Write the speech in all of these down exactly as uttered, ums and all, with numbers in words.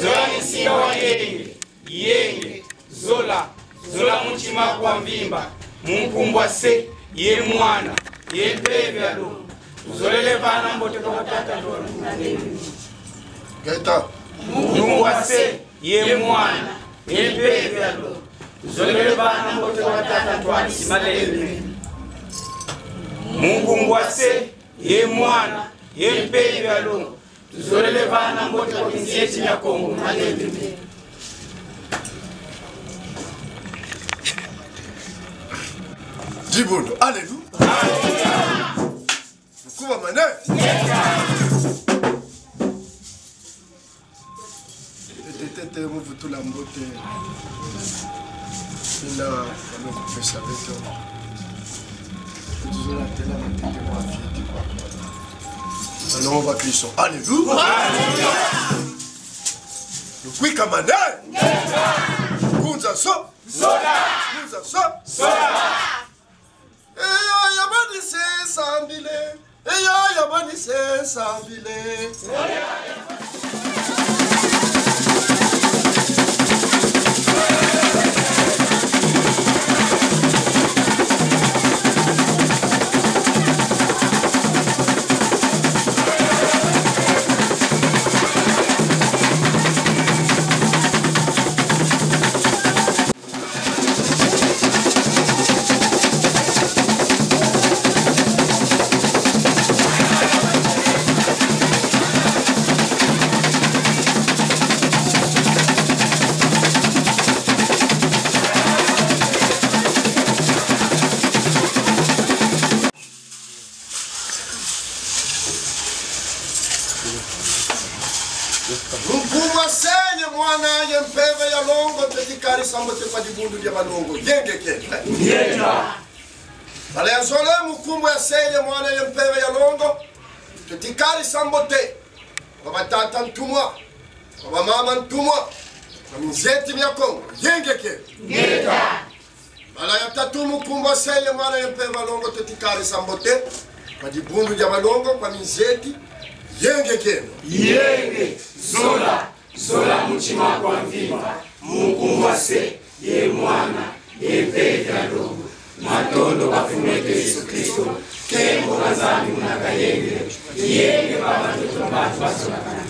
Zola ni nsinga wa yenge, yenge, zola, zola mu ntima kwa mvimba, mu nkumbu a Se, ye Mwana, ye Mpeve ya Longo. Tuzolele vana mbote kwa Tata Ntwadi. Keta. Mu nkumbu a Se, ye Mwana, ye Mpeve ya Longo. Tuzolele vana mbote kwa Tata Ntwadi Simaleme. Mu nkumbu a Se, ye Mwana, ye Mpeve ya Longo. Tuzolele vana mbote kwa minzieti mia Kongo. Alléluia. Dibundu. Alléluia. Lukuba mane. Tete, tete, mu vutula mbote. Ina, kama kupesa beto. Kutuzola tela matete kwa fieti kwa. Alongo bakristo. Alléluia. Lukwika mane. Kunza so. Zola. Kunza so. Zola. Eya, ya bani se sambile. Eya, ya bani se sambile. Mu nkumbu a Se ye Mwana ye Mpeve ya Longo, tweti karisa mbote kwa dibundu dia balongo. Yenge keno. Yenge. Bala ya zole, mu nkumbu a Se ye Mwana ye Mpeve ya Longo, tweti karisa mbote kwa batata ntumwa, kwa bamama ntumwa, kwa minzieti mia Kongo. Yenge keno. Yenge. Bala ya tatu, mu nkumbu a Se ye Mwana ye Mpeve ya Longo, tweti karisa mbote kwa dibundu dia balongo, kwa minzieti. Yenge keno. Yenge, zola, zola mu ntima kwa mvimba, mu nkumbu a Se ye Mwana ye Mpeve ya Longo. Matondo kwa Mfumu eto Yesu Kristo, nkembo kwa Nzambi muna kayenge, yenge kwa bantu, kwa bantu bazolakana.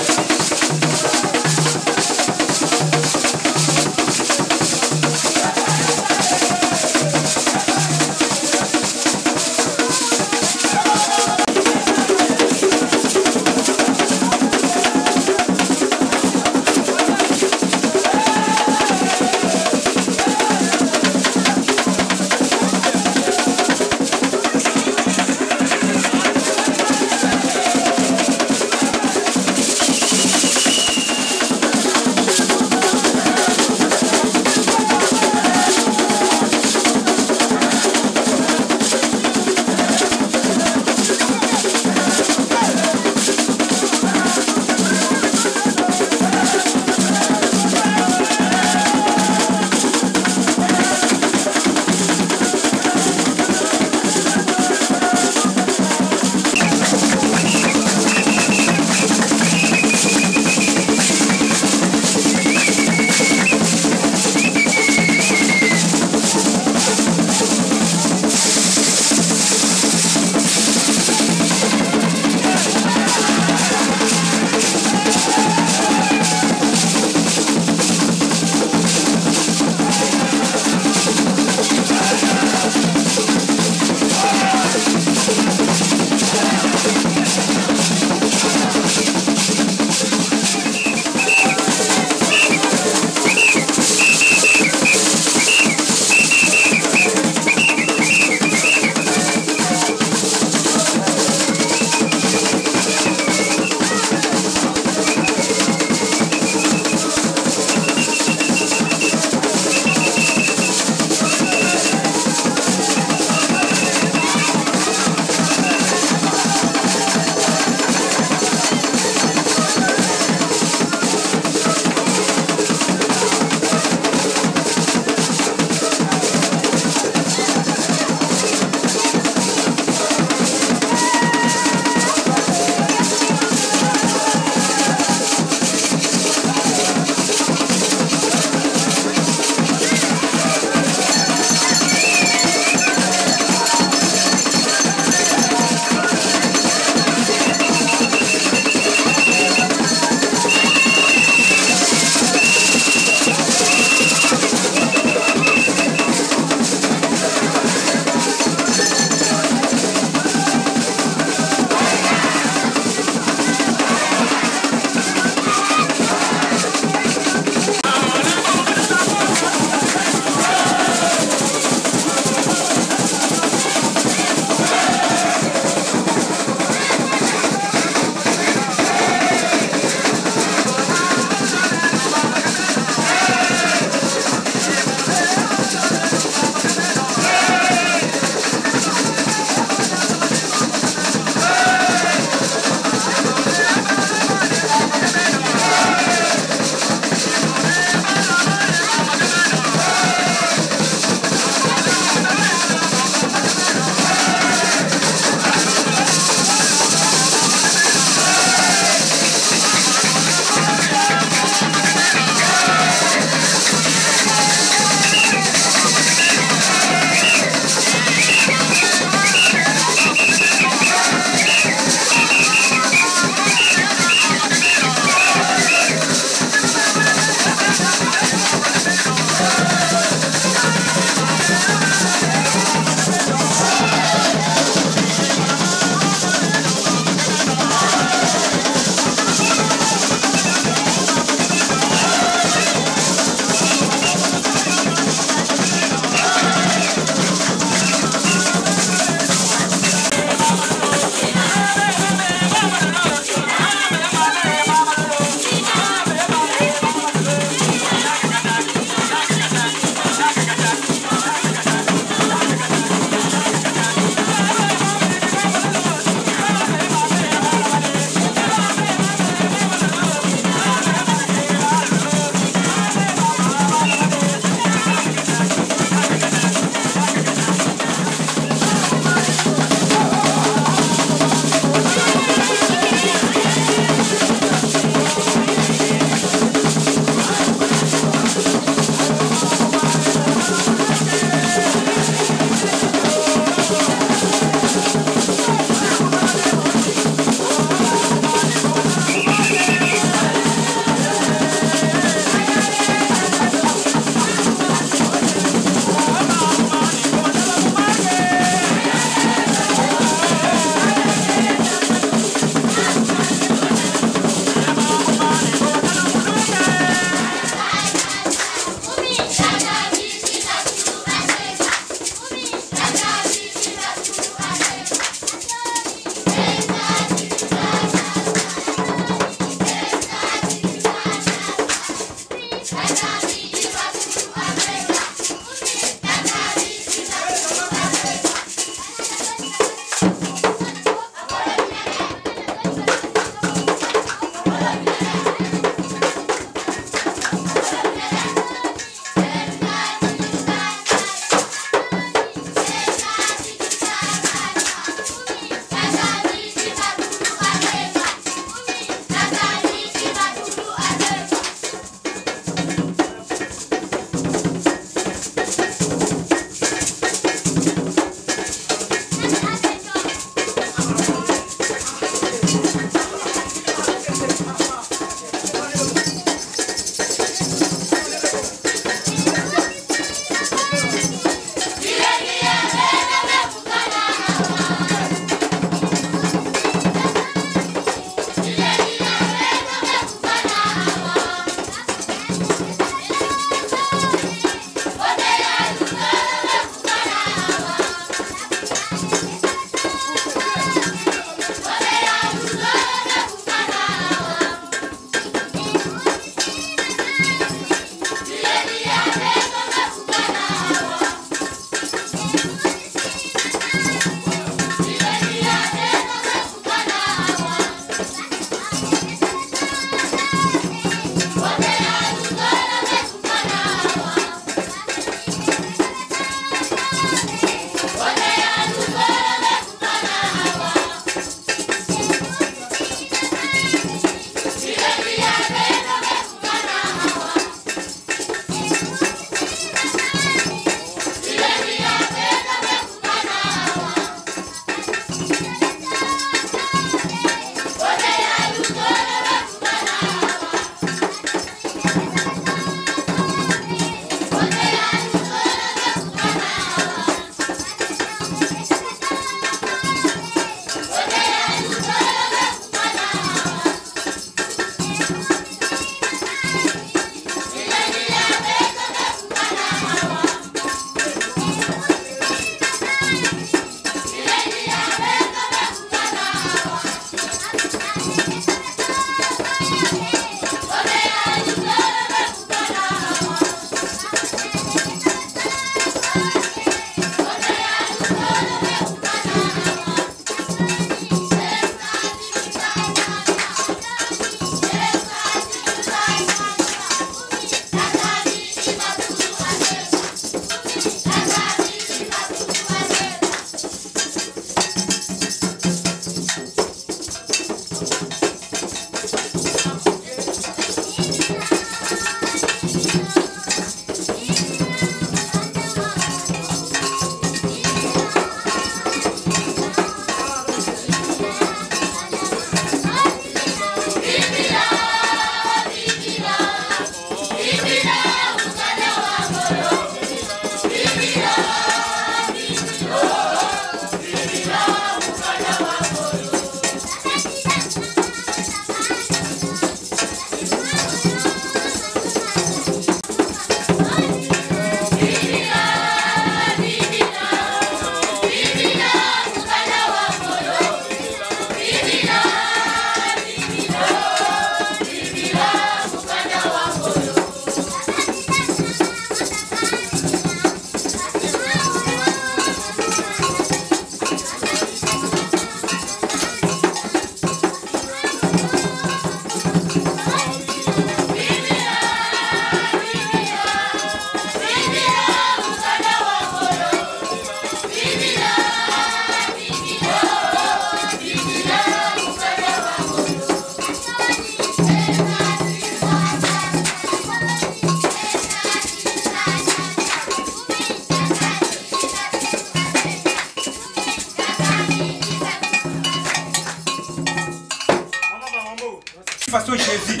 Façon Jésus.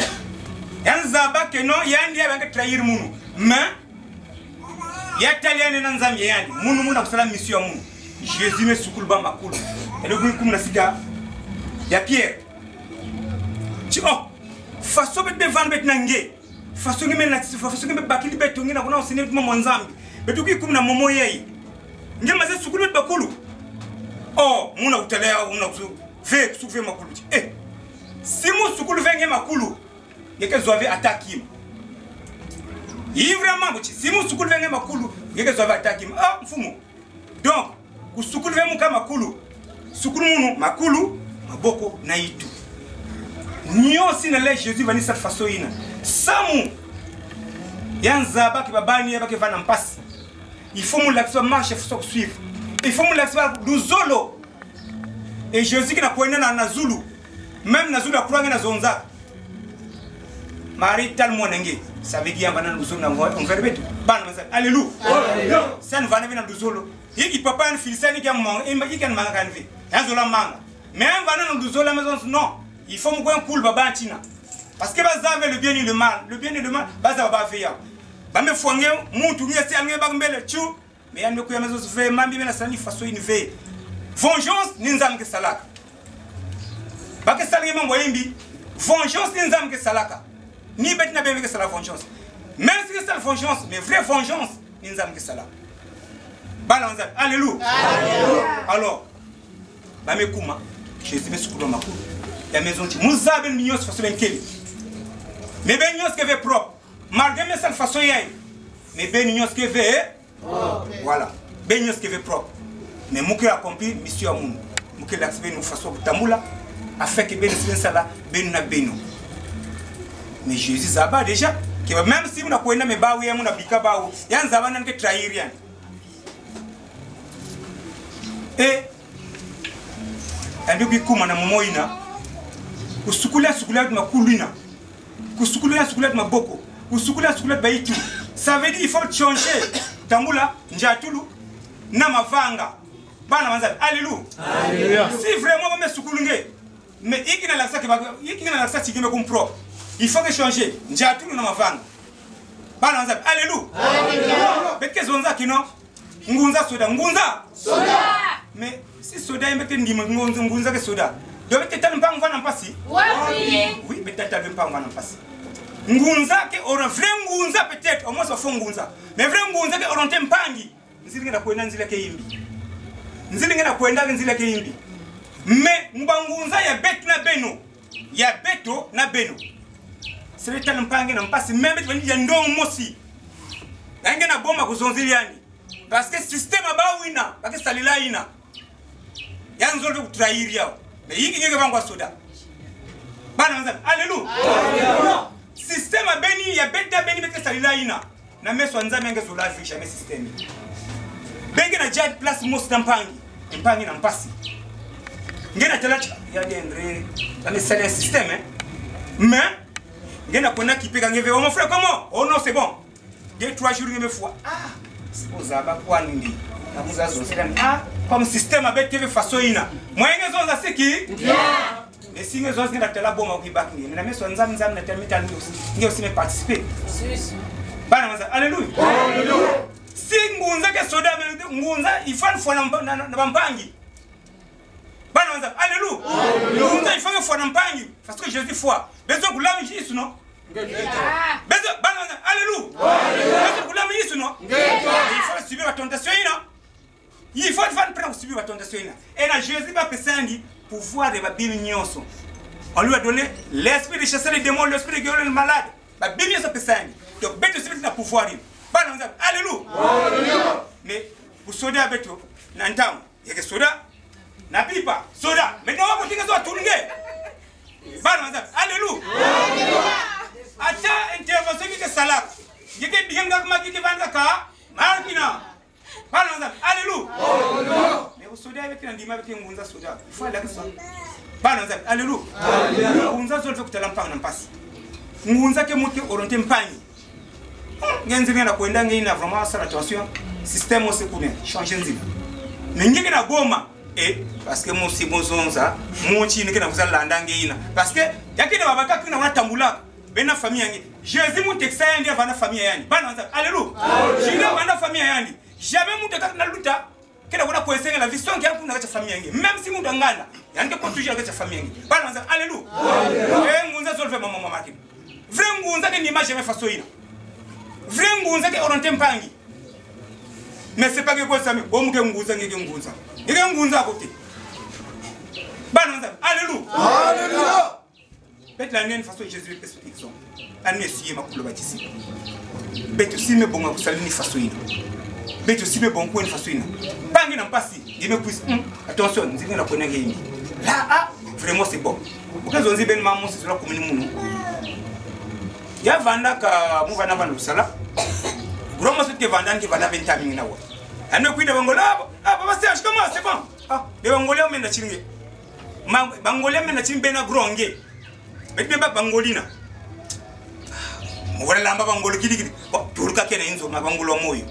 Ya zaba que non, yandi ya ba ke trahir munu. Mais ya tali yandi na Nzambi ya yandi. Munu munu na kusala mission ya munu. Jésus me sukula ba makulu. Et le bruit comme na sika ya Pierre. Ti, oh, façon beto vanda beto na nge. Façon nge me na, façon nge me bakidi beto, nge na kuna usene kuma mwa Nzambi. Beto ke kuma na momo yayi. Nge maze sukula beto makulu. Oh, munu kutala ya, munu kusu-, ve, kusu ve makulu. Eh. Si mu sukula ve nge makulu, nge ke zwa ve attaque yima. Yi vraiment buti, si mu sukula ve nge makulu, nge ke zwa ve attaque yima. Ah, mfumu. Donc, kusukula ve muka makulu. Sukula munu makulu, maboko na yitu. Nyonso yina le Jésus vanda sala façon yina. Samu ya zaba que ba bana ya ba ke vanda mpasi. Il faut mu lakisa ba marche, faut suivre. Il faut mu lakisa ba luzolo. Et Jésus ke na kwenda na, na zulu. Même na zulu ya croix nge na zonza. Marie tala mwana nge. Ça veut dire ya vanda na luzolo na envers beto. Bana maza. Alléluia. Alléluia. Ça vanda ve na luzolo. Yinki papa ya Philistin yinki ya manga, yinki ya manga kani ve. Ya zola manga. Mais ya vanda na luzolo ya maison, non. Il faut mu kwe nkulu ba bantina. Parce que ba zaba ve le bien et le mal. Le bien et le mal, ba zaba ve yawu. Ba me fwa nge, muntu nge si nge ba mbele, tchou. Mais ya me kuya maison ve, mambu me na sala ni façon yina ve. Vengeance, ni Nzambi ke salaka. Ba ke sala nge mambu ya yimbi. Vengeance, ni Nzambi ke salaka. Ni beto na beno ke sala vengeance. Même si ke sala vengeance, mais vraie vengeance, ni Nzambi ke sala. Bana Nzambi. Alléluia. Alléluia. Alors, ba me kuma, Jésus me sukula makulu. Ya me zonza ti, mu zaba beno nyonso façon beno kele. Mais beno nyonso ke ve propre. Malgré me sala façon yayi. Mais beno nyonso ke ve, eh? Propre. Voilà. Beno nyonso ke ve propre. Mais mu ke accomplir mission ya munu. Mu ke lakisa beno façon kutambula. Afin que beno si beno sala, beno na beno. Mais Jésus zaba déjà que même si munu kwenda, mais bawu ya munu bika bawu. Ya zaba nani ke trahir yandi. Eh, yandi ke kuma na momo yina. Kusukula, sukula makulu yina. Kusukula, sukula maboko. Kusukula, sukula bayitu. Ça veut dire il faut changer. Tambula, ndiatulu na mavanga. Bana Nzambi. Alléluia. Alléluia. Si vraiment ba me sukula nge, mais yinki na lakisa que ba, yinki na lakisa ti nge me kuma propre. Il faut que changer. Ndiatulu na mavanga. Bana Nzambi. Alléluia. Alléluia. Beto ke zonza que non. Ngunza soda, ngunza. Soda. Mais si soda yina beto ke ndima, ngunza, ngunza ke soda. Donc beto ke tala mpangi vanda mpasi. Wapi? Oui, beto ke tala mpangi vanda mpasi. Ngunza ke ori-, vrai ngunza peut-être, au moins ba faux ngunza. Mais vrai ngunza ke orienter mpangi. Nzila nge na kwenda, nzila ke yimbi. Nzila nge na kwenda, nzila ke yimbi. Mais mu bangunza ya beto na beno. Ya beto na beno. Si beto tala mpangi na mpasi, même beto vandi ya ndongo mosi. Ya nge na boma kuzonzila yandi. Parce que système ya bawu yina, ba ke sadila yina. Ya nzolele kutrahir yawu. Mais yinki nge ke vanga soda. Bana Nzambi. Alléluia. Alléluia. Système ya beno, ya beto na beno, beto ke sadila yina. Na meso ya Nzambi nge zola ve jamais système. Beno ke na dia place mosi na mpangi. Mpangi na mpasi. Nge na tala ti, ya dendre, ba me sala système, hein. Mais nge na kwenda kipe ka nge ve, oh mon frère, comment? Oh non, c'est bon. Deux, trois jours, nge me fwa. Ah, c'est bon, zaba kwandi. Na muza zo, c'est là. Ah, comme système ya beto ke ve façon yina. Moyen nge zonza siki? Ndia. Mais si nge zonza, nge na tala boma kibaki nge. Mais na meso ya Nzambi, Nzambi na tala mitanu nge aussi. Nge aussi me participer. Bana Nzambi. Alléluia. Alléluia. Si ngunza ke soda, mais ngunza, il faut fwa na mpa-, na, na, na bampangi. Bana Nzambi. Alléluia. Alléluia. Ngunza, il faut fwa na mpangi. Parce que Jésus fwa. Besoin kulama Yesu, non? Besoin, bana Nzambi. Alléluia. Alléluia. Besoin kulama Yesu, non? Il faut subir la tentation, non? Il faut, il faut prendre, subir la tentation yina. Et na Jésus ba pesa yandi pouvoir ya ba bibi nyonso. On lui a donné l'esprit de chasser les démons, l'esprit de guérir les malades. Ba bibi nyonso pesa yandi. Donc beto si beto na pouvoir yina. Bana Nzambi. Alléluia. Alléluia. Mais bu soda ya beto na ntangu, ya ke soda. Na bipa, soda. Maintenant wa kutinga zo atunge. Bana Nzambi. Alléluia. Alléluia. Ata intervention nge ke salaka, nge ke bika nga kuma nge ke vanda ka, malkina. Bana Nzambi. Alléluia. Mais bu soda ya beto na ndima, beto ke ngunza soda. Il faut lakisa. Bana Nzambi. Alléluia. Alléluia. Ngunza zola ve kutala mpangi na mpasi. Ngunza ke muntu ke orienter mpangi. Nge nzila nge na kwenda, nge na vraiment sala attention. Système mosi kuna, changer nzila. Mais nge ke na boma. Eh, parce que musi mu zonza, muntu yina ke na kwiza landa nge yina. Parce que ya ke na babaka ke na kwiza tambula. Bena famille ya nge. Jésus mu tekisa yandi, avanda famille ya yandi. Bana banza, alléluia. Jésus avanda famille ya yandi. Jamais muntu kaka na luta ke na kwiza kwensenga la vie sans que ya kuna kati ya famille ya nge. Même si muntu a nganda, yandi ke toujours kati ya famille ya nge. Bana banza, alléluia. Eh, ngunza zolve mama mama ke. Vrai ngunza ke ni image ya façon yina. Vrai ngunza ke orienter mpangi. Mais c'est pas que quoi ça, mais bon, ke ngunza, nge ke ngunza. Nge ke ngunza à côté. Bana banza, alléluia. Alléluia. Beto landa yandi façon Jésus pesa exemple. Yandi me suivre makulu ba disciples. Beto si me bonga kusala ni façon yina. Beto si me bonga kwenda façon yina. Mpangi na mpasi, nge me kwisa. Hmm, attention, nzila na kwenda nge yimbi. Là, ah, vraiment c'est bon. Mu ke zonzi beno mama mosi zola kumini munu. Ya vandaka, mu vanda vanda lusala. Grand mosi ke vanda, ke vanda vingt ans mingi na wa. Yandi me kwisa ba Ngolais, ah, ah, papa Serge, comment, c'est bon? Ah, be ba Ngolais me na ti nge. Ma, ba Ngolais me na ti nge, bena grand nge. Beto me baka ba Ngolais yina. Mu ke lamba ba Ngolais kidi kidi. Bon, tuluka ke na inzo, ma ba Ngolais wa moyo.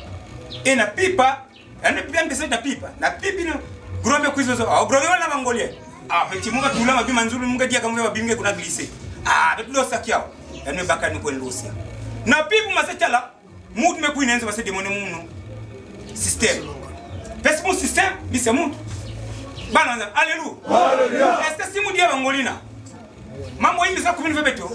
E na pipa, yandi pipa, yandi pesa na pipa. Na pipa yina, grand me kwisa zo. Ah, grand me wala ba Ngolais. Ah, petit, mu ke tula ma bima nzulu, mu ke diaka, mu ke ba bima nge kuna glisser. Ah, beto losa kiau. Yandi me baka yandi kwenda losa. Na pipa ma se tala. Muntu me kwisa na nzo, ba se démon munu. Système. Parce que mu système, ni c'est muntu. Bana banza, alléluia. Alléluia. Est-ce que si mu dia ba Ngolais yina? Mambu yina za kumini ve beto.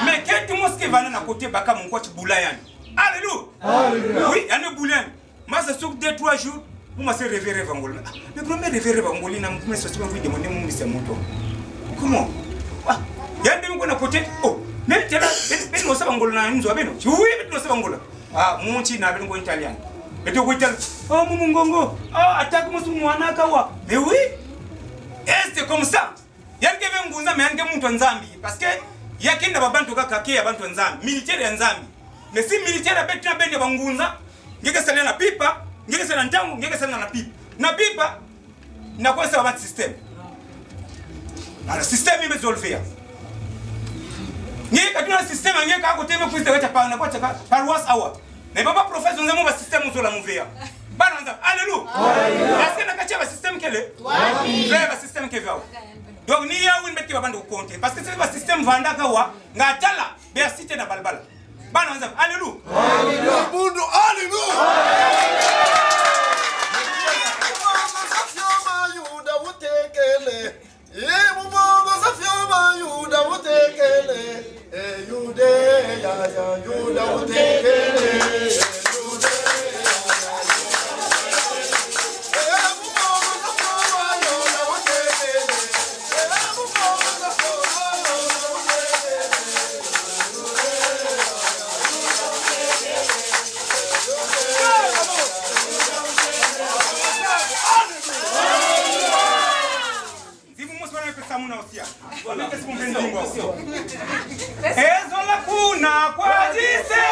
Mais ke tu mosi ke vanda na côté baka mu nkwa ti bula yandi. Alléluia. Alléluia. Oui, yandi bula yandi. Ma se suka deux, trois jours, mu ma se réveiller, rêver ba Ngolais. Ah, mais comment me réveiller ba Ngolais yina, mu me sosi ba kwisa démon mu ni c'est muntu? Comment? Ah, yandi me kwenda na côté. Oh, mais tala, beno, beno losa ba Ngolais na nzo ya beno? Oui, beto losa ba Ngolais. Ah, muntu yina beno kwenda tala yandi. Beto kwenda tala. Oh, mu mungongo. Ah, attaque mosi mu mwanaka wa. Mais oui. Et c'est comme ça. Yandi ke ve ngunza, mais yandi ke muntu ya Nzambi. Parce que ya ke na ba bantu kaka, ke ya bantu ya Nzambi. Militaire ya Nzambi. Mais si militaire ya beto na beno ya ba ngunza, nge ke sala na pipa, nge ke sala na ntangu, nge ke sala na pipa. Na pipa, na kwisa ba système. Alors, système yina me zolve ya. Nge ke tuna système, nge ke à côté, me kwisa kati ya pa-, na kati ya ka-, paroisse awa. Mais papa prophète, nze mu ba système zola mu ve ya. Bana banza, alléluia. Alléluia. Est-ce que na kati ya ba système kele? Wapi? Ve ba système ke ve awa. Donc, ni yawu yina beto ke ba bantu compter. Parce que c'est ba système vandaka wa, nga tala, be ya cité na balabala. Bana banza, alléluia. Alléluia. Bundu, alléluia. Mama safio ma Yuda utekele. E, mu bongo za fioma Yuda utekele. E, Yudeya, ya Yuda utekele. E, Yudeya, ya Yuda utekele. E, mu bongo za fioma Yuda utekele. E, mu bongo za fioma Yuda utekele. Nzimbu mosi wana pesa muna osia. Wana pesa mu mbenzi ngwa. Ezola kuna kwa dise.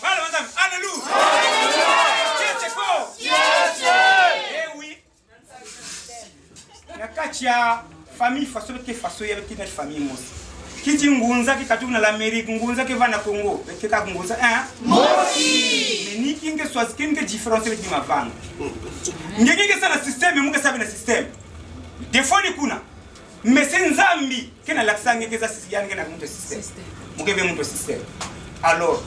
Bana banzambi, alléluia. Kiese ko. Eh oui. Na kati ya famille faso, beto ke faso ya, beto ke na famille mosi. Kiti ngunza ke katuka na l'Amérique, ngunza ke vanda na Congo, beto ke kaka ngunza, hein? Mosi. Mais ni kin ke swasi, kin ke différence, beto ke mavanga. Nge kin ke sala système, mu ke sala na système. Défaut ni kuna. Mais c'est Nzambi ke na lakisa nge ke za sisi, yandi ke na muntu ya système. Système. Mu ke ve muntu ya système. Alors,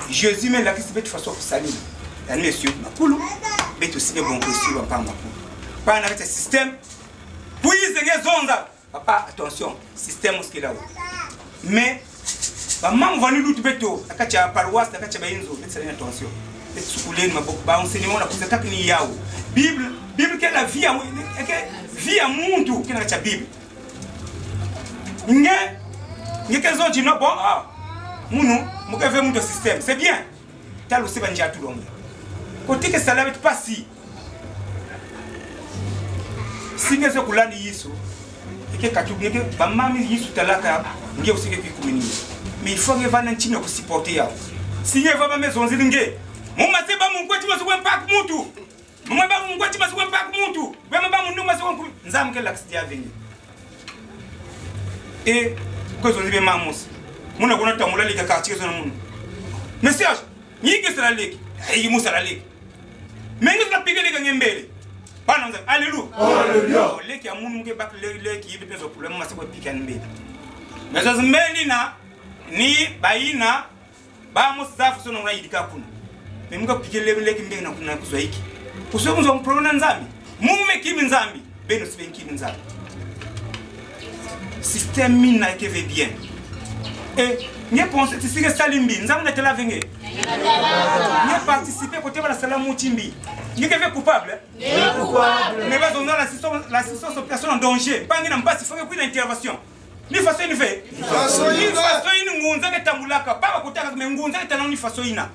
Jésus me lakisi beto faso ya kusadila. Yandi me suivre makulu. Beto si me bonga kusuivre mpangi makulu. Mpangi na kati ya système. Puis nge zonza. Papa, attention. Système mosi ke là-haut. Mais ba mambu vandi luta beto, na kati ya paroisse, na kati ya ba inzo, beto sala attention. Beto sukuleno maboko, ba enseignement na kwiza kaka ni yawu. Bible, Bible ke la vie ya mu-, ke vie ya muntu, ke na kati ya Bible. Nge, Nge ke zonzi no, bon, ah, munu, mu ke ve muntu système. C'est bien. Tala se ba nziatulonga. Côté ke sala beto mpasi. Si nge zeye kulanda Yesu, nge ke katu, nge ke, ba mama Yesu talaka, nge aussi nge ke kumini. Mais il faut nge vanda ntima ya kusupporter yawu. Si nge va ba me zonzila nge, mu ma se ba mu nkwa ntima zo kwe mpaka muntu. Mu ma ba mu nkwa ntima zo kwe mpaka muntu. Ba mu nkwa ntima zo kwe, Nzambi ke lakisa diaka ve nge. E, kwe zonzi be mama mosi. Muna kuna tambula leka quartier zo na munu. Message, ni ke sala leki. Ayi, mu sala leki. Mais nge zina pique leki ya nge mbele. Bana Nzambi, alléluia. Alléluia. Oh, leki ya munu mu ke baka le-, leki yibi pezo problème, ma se kwe pique ya mbele. Mais zo zimbeni na, ni bayina, ba mosi za faso na una yidika kuna. Mais mu ke pique le-, leki mbele na kuna kuzwa inki? Kuso mu zwa problème na Nzambi. Mu me kimbi Nzambi. Beno si beno kimbi Nzambi. Système yina ke ve bien. E, nge pense ti si nge sala mbi, Nzambi na tala ve nge? Nge participer côté ba na sala muntu mbi. Nge ke ve coupable? Nge coupable. Mais ba zonza la assistance, l'assistance aux personnes en danger. Mpangi na mpasi, faut que kwenda intervention. Ni faso yina ve? Ni faso yina. Ni faso yina ngunza ke tambulaka. Ba ba kutaka, mais ngunza ke tala ni faso yina.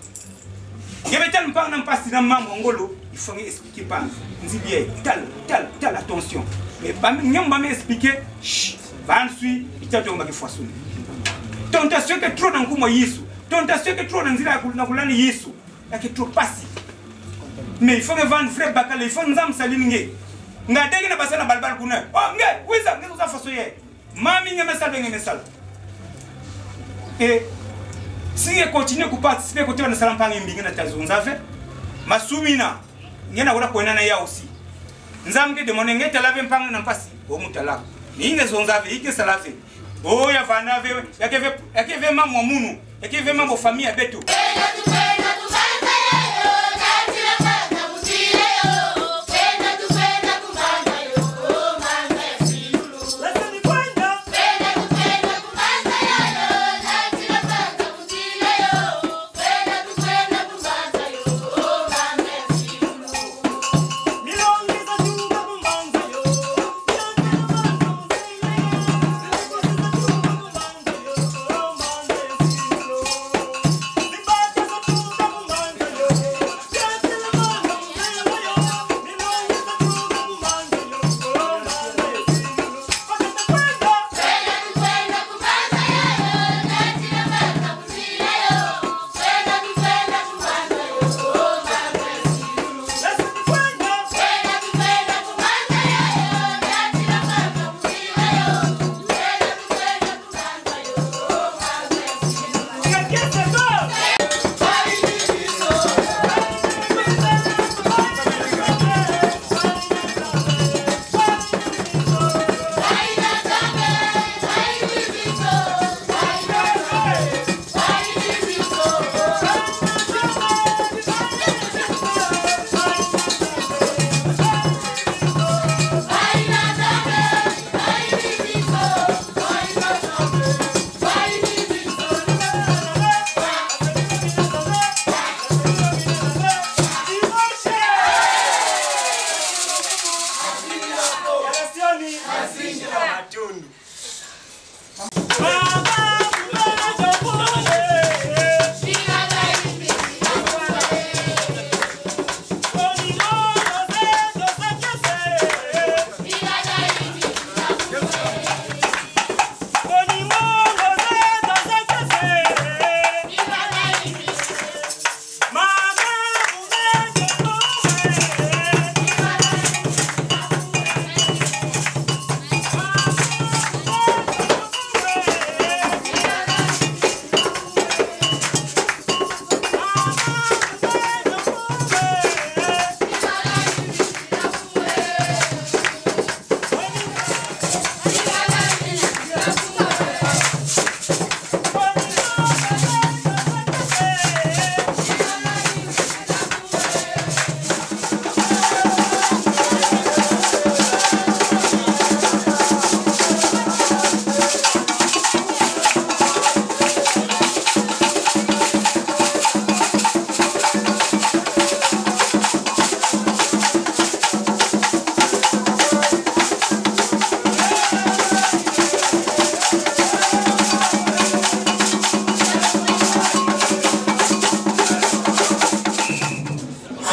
Nge ve tala mpangi na mpasi na mambu ya ngolo, il faut nge expliquer mpangi. Nzi bien, tala, tala, tala, attention. Mais ba, nge mu ba me expliquer, shh, ba nswi, ita tonga ke faso yina. Tentation ke trop na nkumbu ya Yesu. Tentation ke trop na nzila ya kul-, na kulanda Yesu. Ya ke trop mpasi. Mais il faut nge vanda vrai bakala, il faut Nzambi salila nge. Nga dege na basa na balbala kuna. Oh, nge, wiza, nge zonza faso yai. Mama, nge me sala, nge me sala. E, si nge continuer kuparticiper côté ba na sala mpangi mbi, nge na ta zonza ve. Masumu yina, nge na kula kwenda na yawu aussi. Nzambi ke demander nge tala ve mpangi na mpasi. O mu tala. Ni nge zonza ve, i ke sala ve. O ya vanda ve, ya ke ve, ya ke ve mambu ya munu. Ya ke ve mambu ya famille ya beto.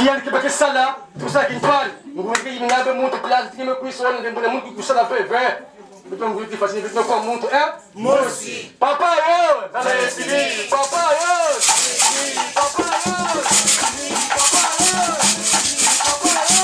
Yandi ke ba ke sala, tusa kintwadi. Ngumbe ke yimina be muntu, place ti me kwisa, wona ndembula muntu kusala veve. Beto ngwiti fasi, beto kwa muntu, eh? Mosi. Papa yo, zala esili. Papa yo. Papa yo. Papa yo. Papa yo.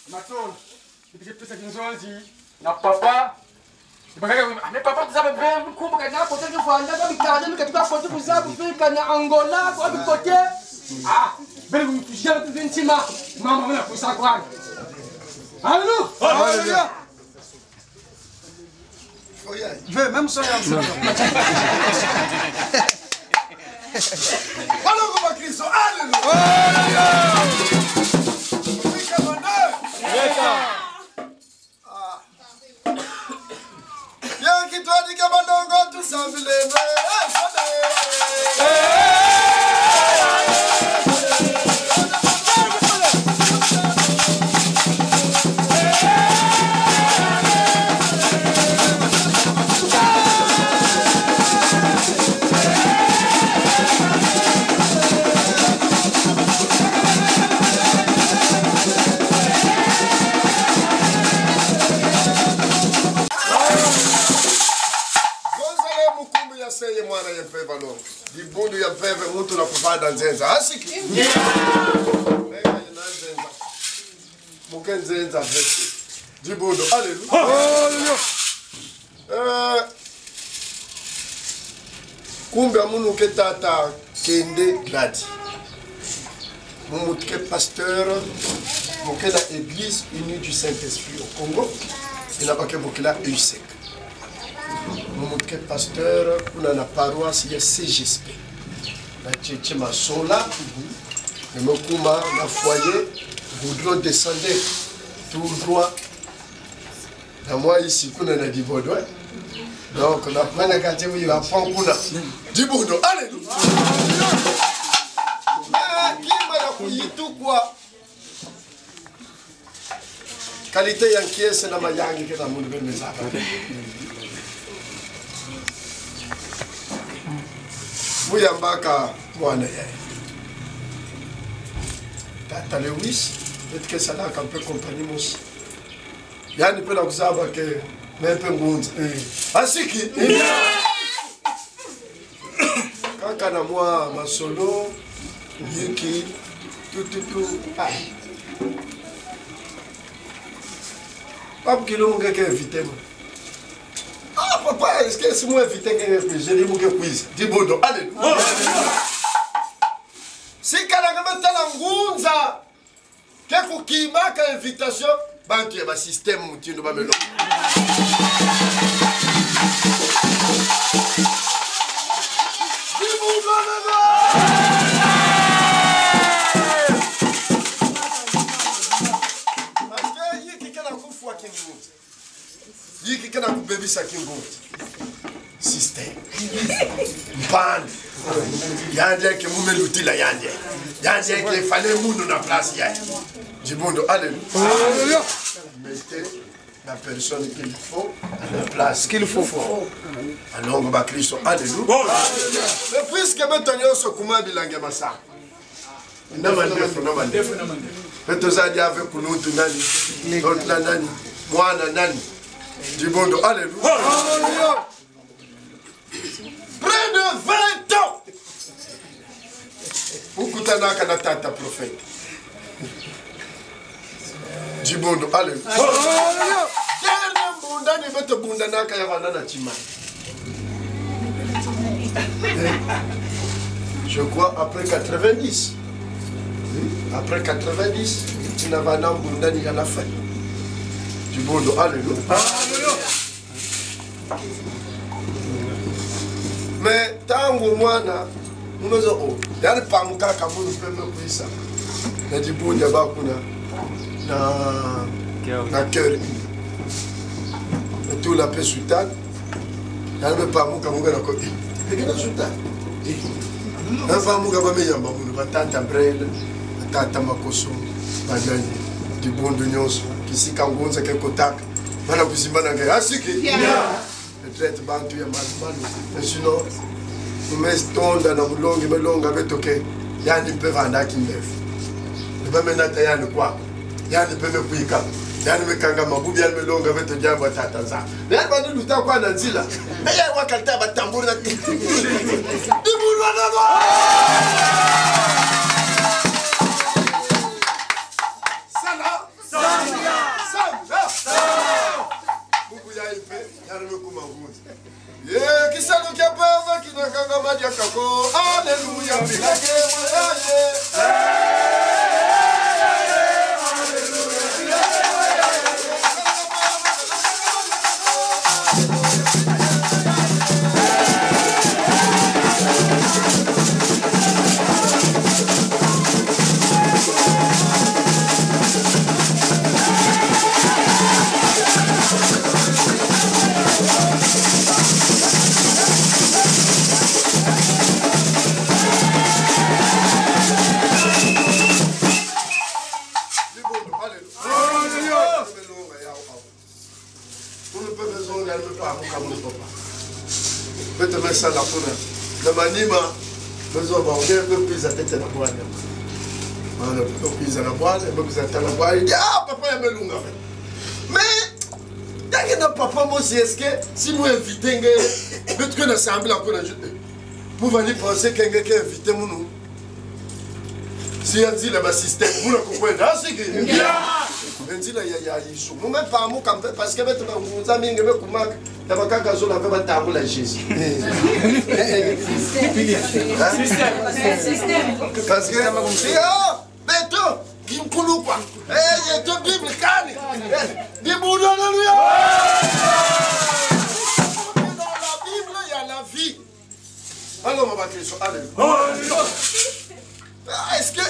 Matondo. Bitu ke pesa kinzonzi na papa. Ibakaka, ah, mais papa, kuzaba ve, kumbuka na kote ke kwanda, na bikanda, mi katuka kote kuzaba ve, kana Angola, kwa bikote. Ah, bele kumtujia tu ve ntima. Mama, mwana kusa kwa. Hallelujah. Hallelujah. Ve, même ça, il y a ça. Balongo ba Kristo, hallelujah. Hallelujah. Wika mane. Wika. Ah. Ye kintwadi kia balongo tusambileno. Eh, sode. Gonzale mukumbu ya se ye mwana ye mpeve, alongo. Dibundu ya mpeve muntu na kuvanda nzenza. Asiki? Ndia. Mena ye na nzenza. Mu ke nzenza ve. Dibundu. Hallelujah. Hallelujah. Eh, kumbe munu ke tata Kende Gladi. Mu muntu ke pasteur, mu ke na Église Unie du Saint-Esprit au Congo, ina ba ke bokila E U C. Mu muntu ke pasteur kuna na paroisse ya C G S P. Na tchetche masola, ni mu kuma na foyer, goudron descendait tout droit. Na mwa isi kuna na Dibodo, eh. Donc, na mwana kati mu ya pon kuna. Dibodo, alléluia. Ah, kima ya kuyitukwa. Qualité ya nkiese na mayangi ke na munu bene zaba. Mu yambaka mwana ya. Tata Lewis, beto ke salaka mpe compagnie mosi. Yandi mpe na kuzaba que me mpe ngunza. Eh. Asiki? Kaka na mwa masolo, yiki, tu, tu, tu. Ah. Pape Kilumbu nge ke invité mo. Ah, papa, est-ce que si mu invité nge, je dis mu ke kwiza? Dibodo, allez. Si kana nge me tala ngunza. Ke kukimaka invitation, bantu ya ba système mutindu ba melo. Parce que yiki ke na kufwa kingunza. Yiki ke na kubebisa kingunza. Système. Mpandu. Yandi ke mu me lutila yandi. Yandi ke fallait munu na place ya. Dibondo, alléluia. Alléluia. Mettez la personne qu'il faut à la place qu'il faut. Alongo ba Kristo, alléluia. Mais puisque beto nyonso kuma bilanga masa. Na mandefu, na mandefu. Beto zadi avec kuluntu nani? Tontu na nani? Mwana nani? Dibondo, alléluia. Alléluia. Près de vingt ans. Ukutanaka na tata prophète. Dibondo, alléluia. Dernier mbundani beto bundanaka ya vanda na Timai. Je crois après quatre-vingt-dix. Oui, après quatre-vingt-dix, tina vanda mbundani ya la fin. Dibondo, alléluia. Mais ntangu mwana, munu zo, oh, yandi pamukaka munu mpe me kwisa. Na dibundu ya ba kuna, na, na cœur. Na tula mpe soutane. Yandi me pamuka mu ke na ko. Eh, ekena soutane. Eh. Bampangi, ba me yamba munu, ba tata Brel, ba tata Makoso, ba nani, dibundu nyonso, kisika ngunza ke kotaka, bana kuzimbana nge, asiki? Yeah. Peut-être bantu ya malu malu, mais sinon, mu me tonda na mulongi me longa beto que yandi mpe vandaka kimbevo. Ni ba me nata yandi kwaku. Yandi mpe me kwika. Yandi me kanga mabubu, yandi me longa beto diambu ya Tata Nzambi. Yandi bandi luta kwa na nzila. Eye wakata batambula. Dibundu na lwa. Sala. Sala. Sala. Bubu ya ipe, yandi me kuma ngunza. Ye, kisalu kia mpeve kina kangama diaka ko. Aleluya, bilage mwaye. Dibundu, aleluya. Aleluya. Munu mpe me zonza, me pamuka munu, papa. Beto me sala kuna. Na manima, me zonza, ba nge me kwiza ntete na bwala. Mana me kwiza na bwala, me kwiza tala bwala. Ah, papa ya me lunga ve. Mais, ntangu na papa mosi, est-ce que si mu inviter nge, beto ke na sambila kuna ju-, mu vandi penser que nge ke inviter munu? Si ya nzila ba système, muna kukwenda, asiki? Yeah. Nzila ya, ya Yesu. Mu me pamuka mpe, parce que beto bangunza mingi me kumaka, na bakaka zola mpe batambula Jésus. Hein? Parce que, yo, beto, kinkulu kwa. Eh, yeto Bible kani. Eh, Bible, aleluya. Dans la Bible, il y a la vie. Allô, mon bakristo, aleluya. Ah, est-ce que,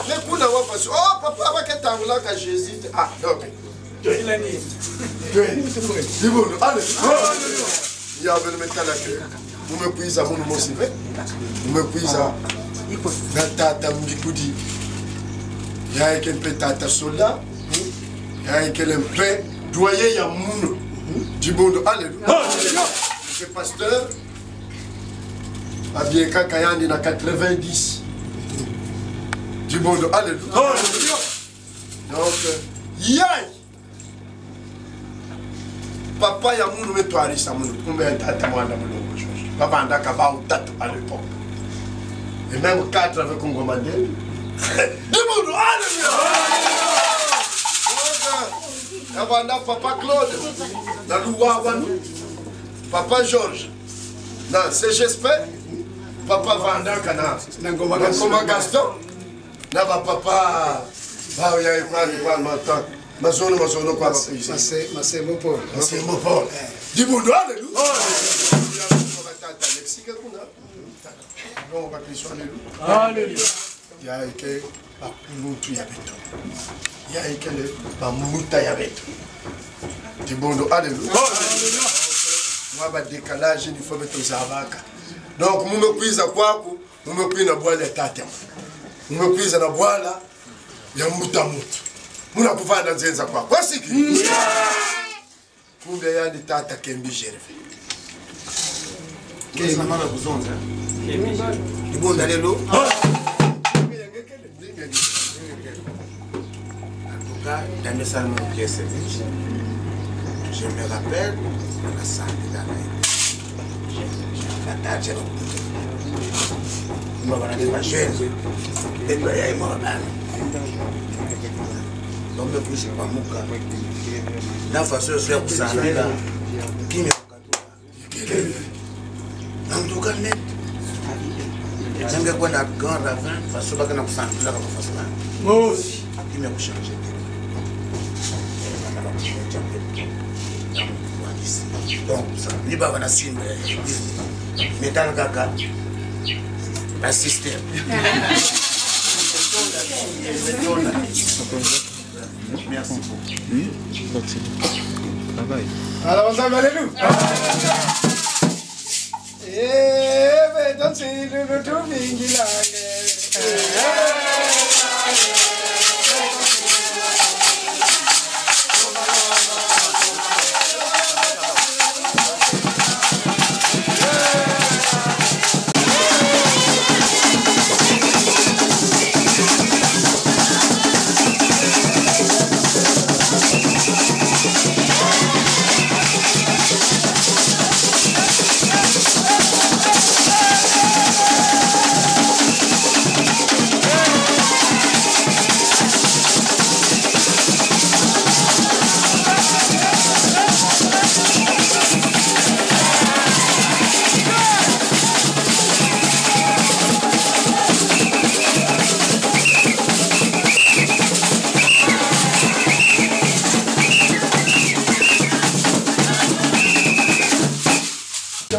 mais kuna wa pasi, oh, papa, ba ke tambulaka Jésus. Ah, donc. Dibundu, aleluya. Ya beno me tala que mu me kwiza munu mosi ve. Mu me kwiza na tata Mbikudi. Yayi ke mpe tata Sola. Yayi kele mpe doyen ya munu. Dibundu, aleluya. Monsieur pasteur, abiekaka yandi na quatre-vingt-dix. Dibundu, aleluya. Donc, yayi, papa ya munu me twarisa munu, kumbe ya tata Mwanda Mulongo Georges. Ba vandaka bawu tatu à l'époque. Et même quatre avec Ngoma Ndendi. Dibundu, aleluya. Donc, ya vanda papa Claude, na Luwawanu. Papa Georges, na C G S P, papa vandaka na, na Ngoma Gaston. Na ba papa, ba ya kwani, kwani, mata. Mazono, mazono kwa ba kuizi. Mase-, Masembo Paul. Masembo Paul. Eh. Dibundu, aleluya. Aleluya. Kwa tata Alexis ke kuna. Non, bakristo, aleluya. Aleluya. Yayi ke bakuluntu ya beto. Yayi kele bambuta ya beto. Dibundu, aleluya. Aleluya. Mwa ba décalage ni faut beto zabaka. Donc, mu me kwiza kwaku, mu me kwiza na bwala ya tata. Mu me kwiza na bwala ya mbuta muntu. Muna kuvanda nzenza kwaku. Asiki? Kumbe yandi tata Kembi Gervais. Kembi. Mama kuzonza. Dibundu, aleluya. En tout cas, dans le salon, je me rappelle, on a senti dans la, on va parler de ma chaise. Et puis, il y a un moment, donc, me kuizi pamuka. Na façon ya kusambila. Kimia. En tout cas, net. Nge kwenda Grand Ravin, façon ba ke na kusambila kwa façon. Mosi. Kimia kuchanger. Donc, ça, ni ba bana simba, eh, église. Mais dans le kaka, ba système. Merci beaucoup. Hmm? Merci. Bye bye. Alors, on s'en va, alléluia. Eh, mais Tansi lulu tumingilange.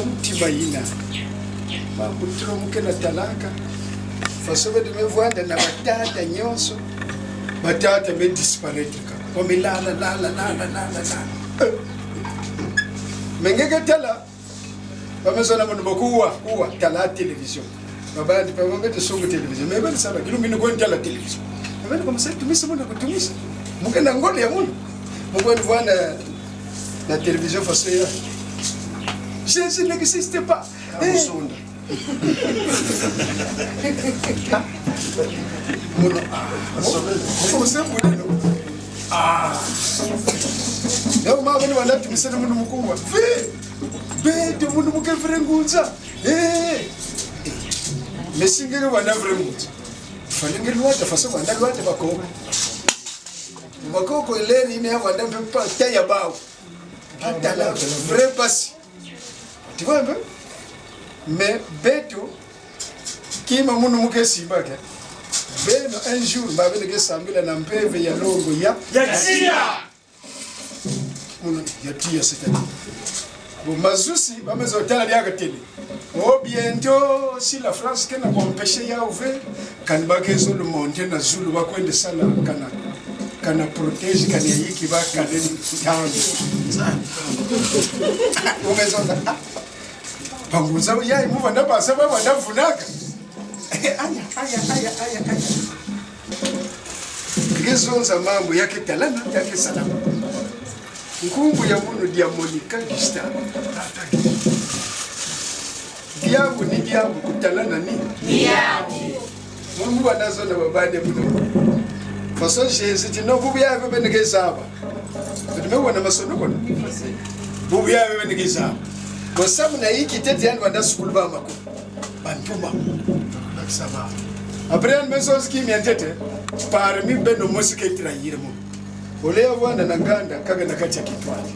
Mutima yina. Mambu trop mu ke na talaka. Façon beto me vwanda na batata nyonso. Batata me disparaître kaka. Ba me lala, lala, lala, lala, lala. Eh. Mais nge ke tala. Ba me zona munu ba kuwa, kuwa, tala télévision. Ba bandi, ba bandi songa télévision. Mais beno sala, kilo minu kwenda tala télévision. Mais beno comme ça, tumisa munu kutumisa. Mu ke na ngolo ya munu. Mu kwenda vwanda na télévision façon ya. Jésus n'existe pas. Eh. Musonda. Munu, ah, mu-, mu-, mu-, mu-, ah. Yo, ma, beno wala tumisana munu mu kuwa. Ve! Beto munu mu ke vrai ngunza. Eh! Mais si nge ke vwanda vrai ngunza. Fallait nge lwata, façon vwanda lwata bakoko. Bakoko leri ine ya vwanda mpe pa ta ya bawu. Ba tala vrai mpasi. Tu vois un peu? Mais beto, kima munu mu ke simba ke. Beno un jour, ba beno ke sambila na mpeve ya longo ya. Ya tiya! Munu ya tiya, c'est-à-dire. Bon, mazuzi, ba me zo tala diaka télé. Oh, bientôt, si la France ke na ku empêcher yawu ve, kani ba ke zolo monter na zulu, ba kwenda sala kana, kana protège, kana yiki ba kana ntangu. Ba me zo ta-, ah, bangunza yayi mu vwanda ba sa ba vwanda vunaka. Aya, aya, aya, aya, aya. Nge zonza mambu ya ke talana, ya ke salama. Nkumbu ya munu dia Monica Gustave. Diambu ni diambu, kutalana ni? Diambu. Munu mu vwanda zona ba bande munu. Façon Jésus ti no, bubu yayi ve beno ke zaba. Beto me wena masono kuna. Bubu yayi ve beno ke zaba. Bo samu na yinki ntete yandi vwanda sukula ba makulu? Bantuma. Après, yandi me zonza kimia ntete, parmi beno mosi ke trahir mu. Au lieu ya vwanda na nganda, kaka na kati ya kintwadi.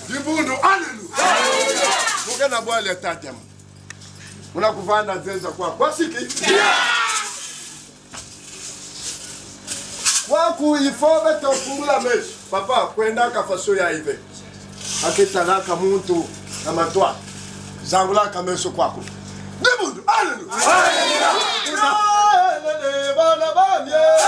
Dibundu, alléluia. Mu ke na bwala ya tata. Muna kuvanda nzenza kwa, kwa siki. Kwaku, il faut beto fungula meso. Papa, kwendaka façon yayi ve. Ba ke talaka muntu na matwa. Zangulaka meso kwaku. Debout, alléluia. Alléluia. Bana bamie.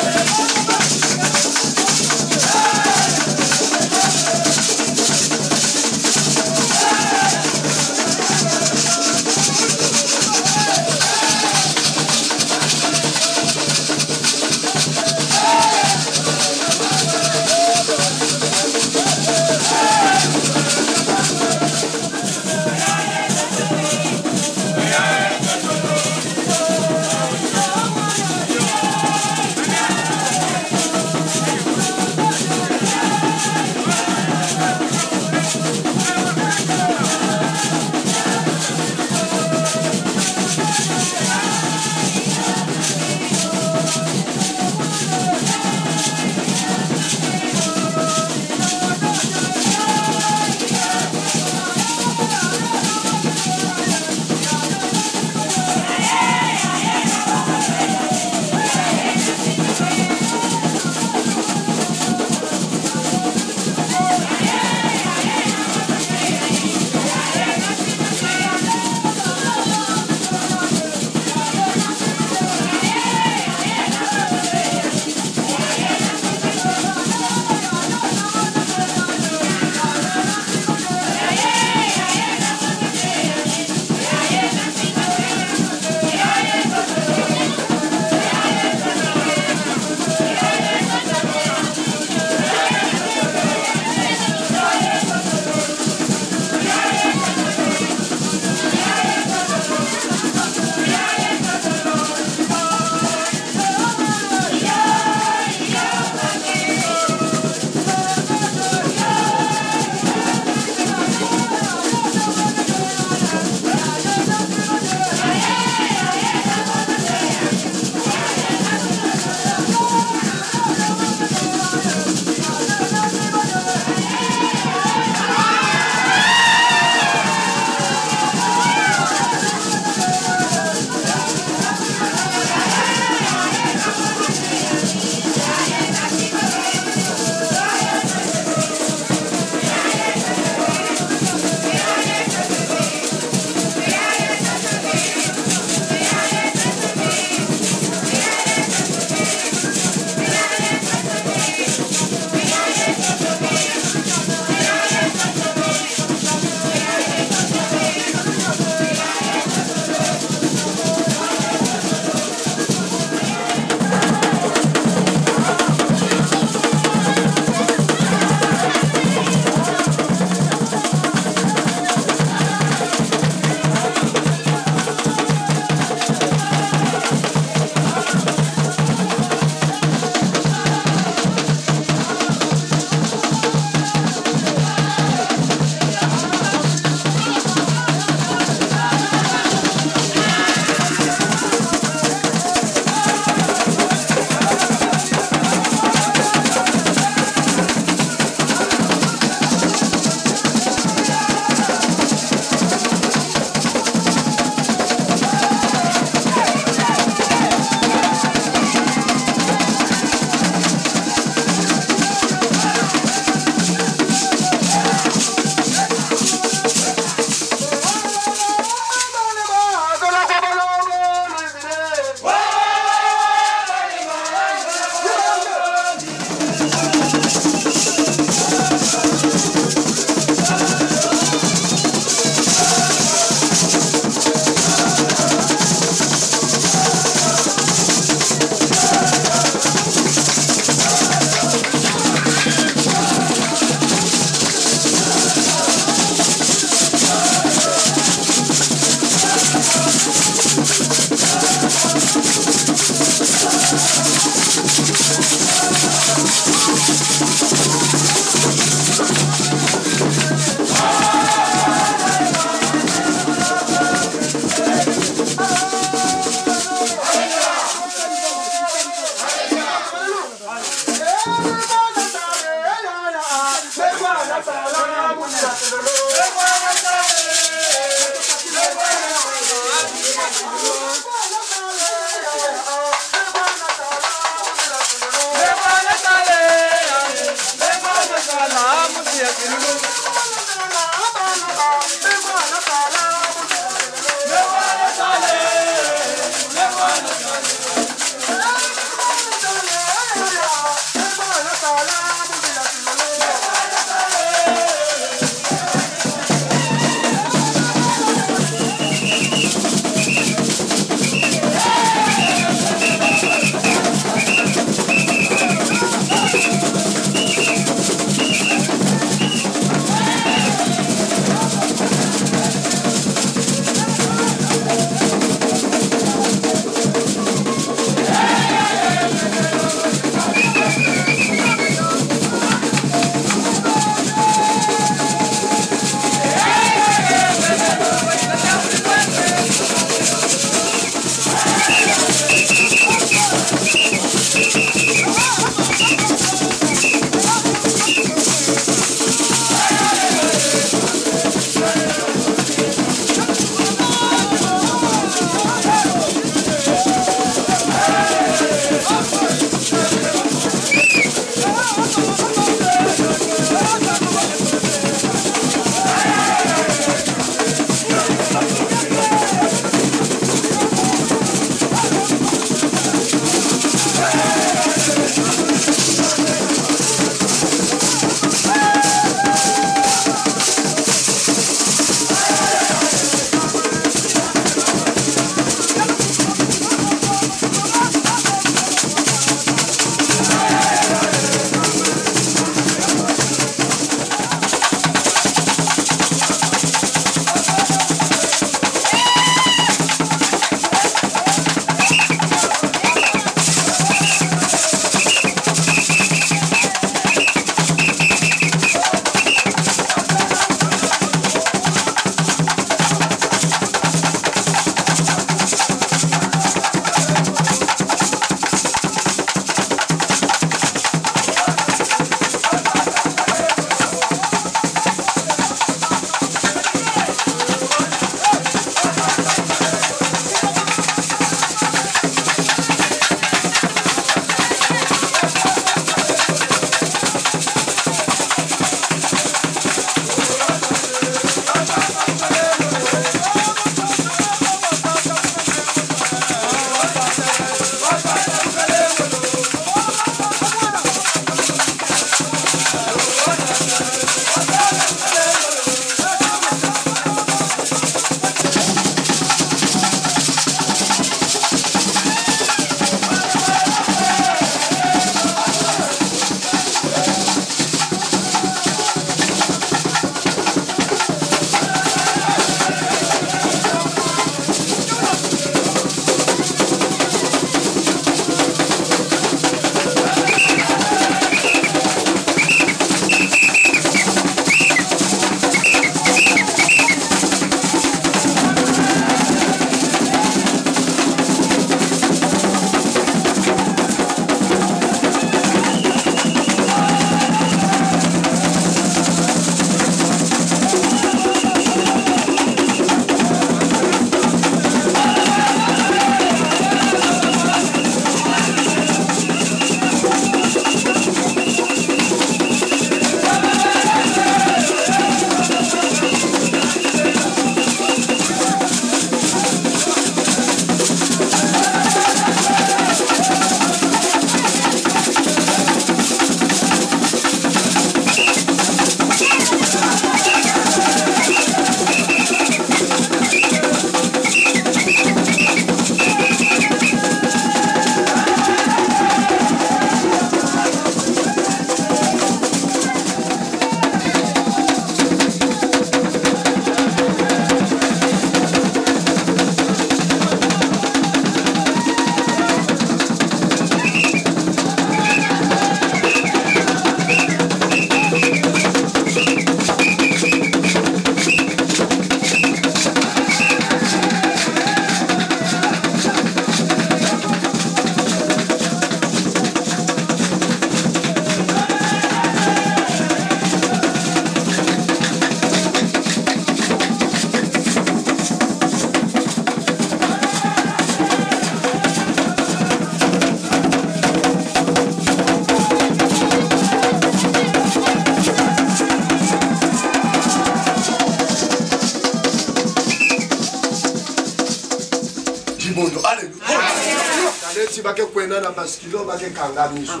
Kwenda na baskilo, ba ke kanga misu.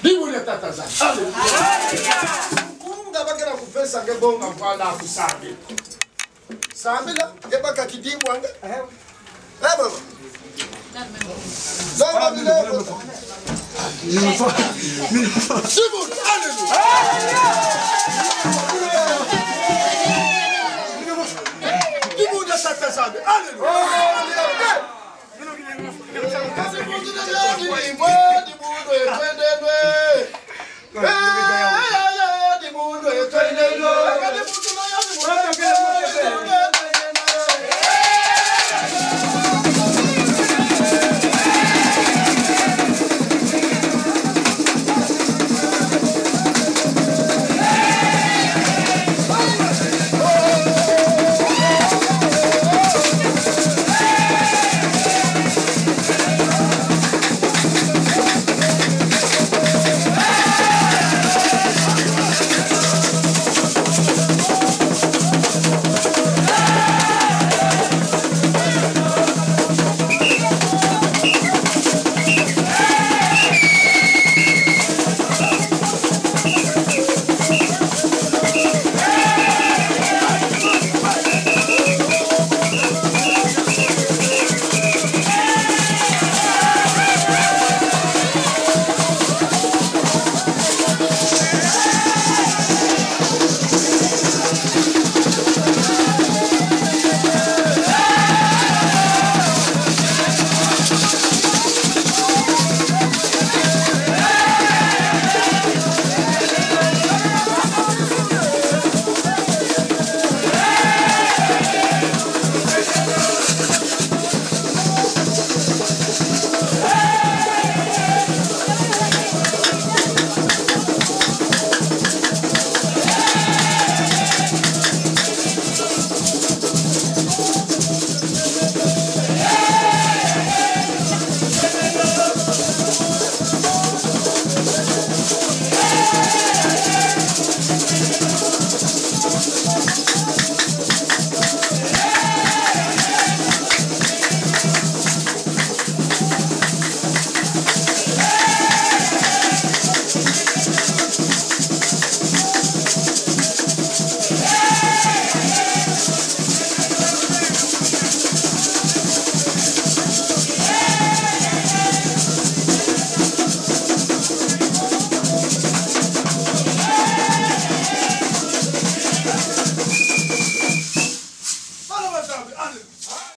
Dibundu ya Tata Nzambi. Aleluya. Nkunga ba ke na kupesa nge bonga, voilà, kusambila. Sambila, nge baka kidimu anga. Eh, baba. Zanga mileko. Dibundu, aleluya. Dibundu ya Tata Nzambi, aleluya.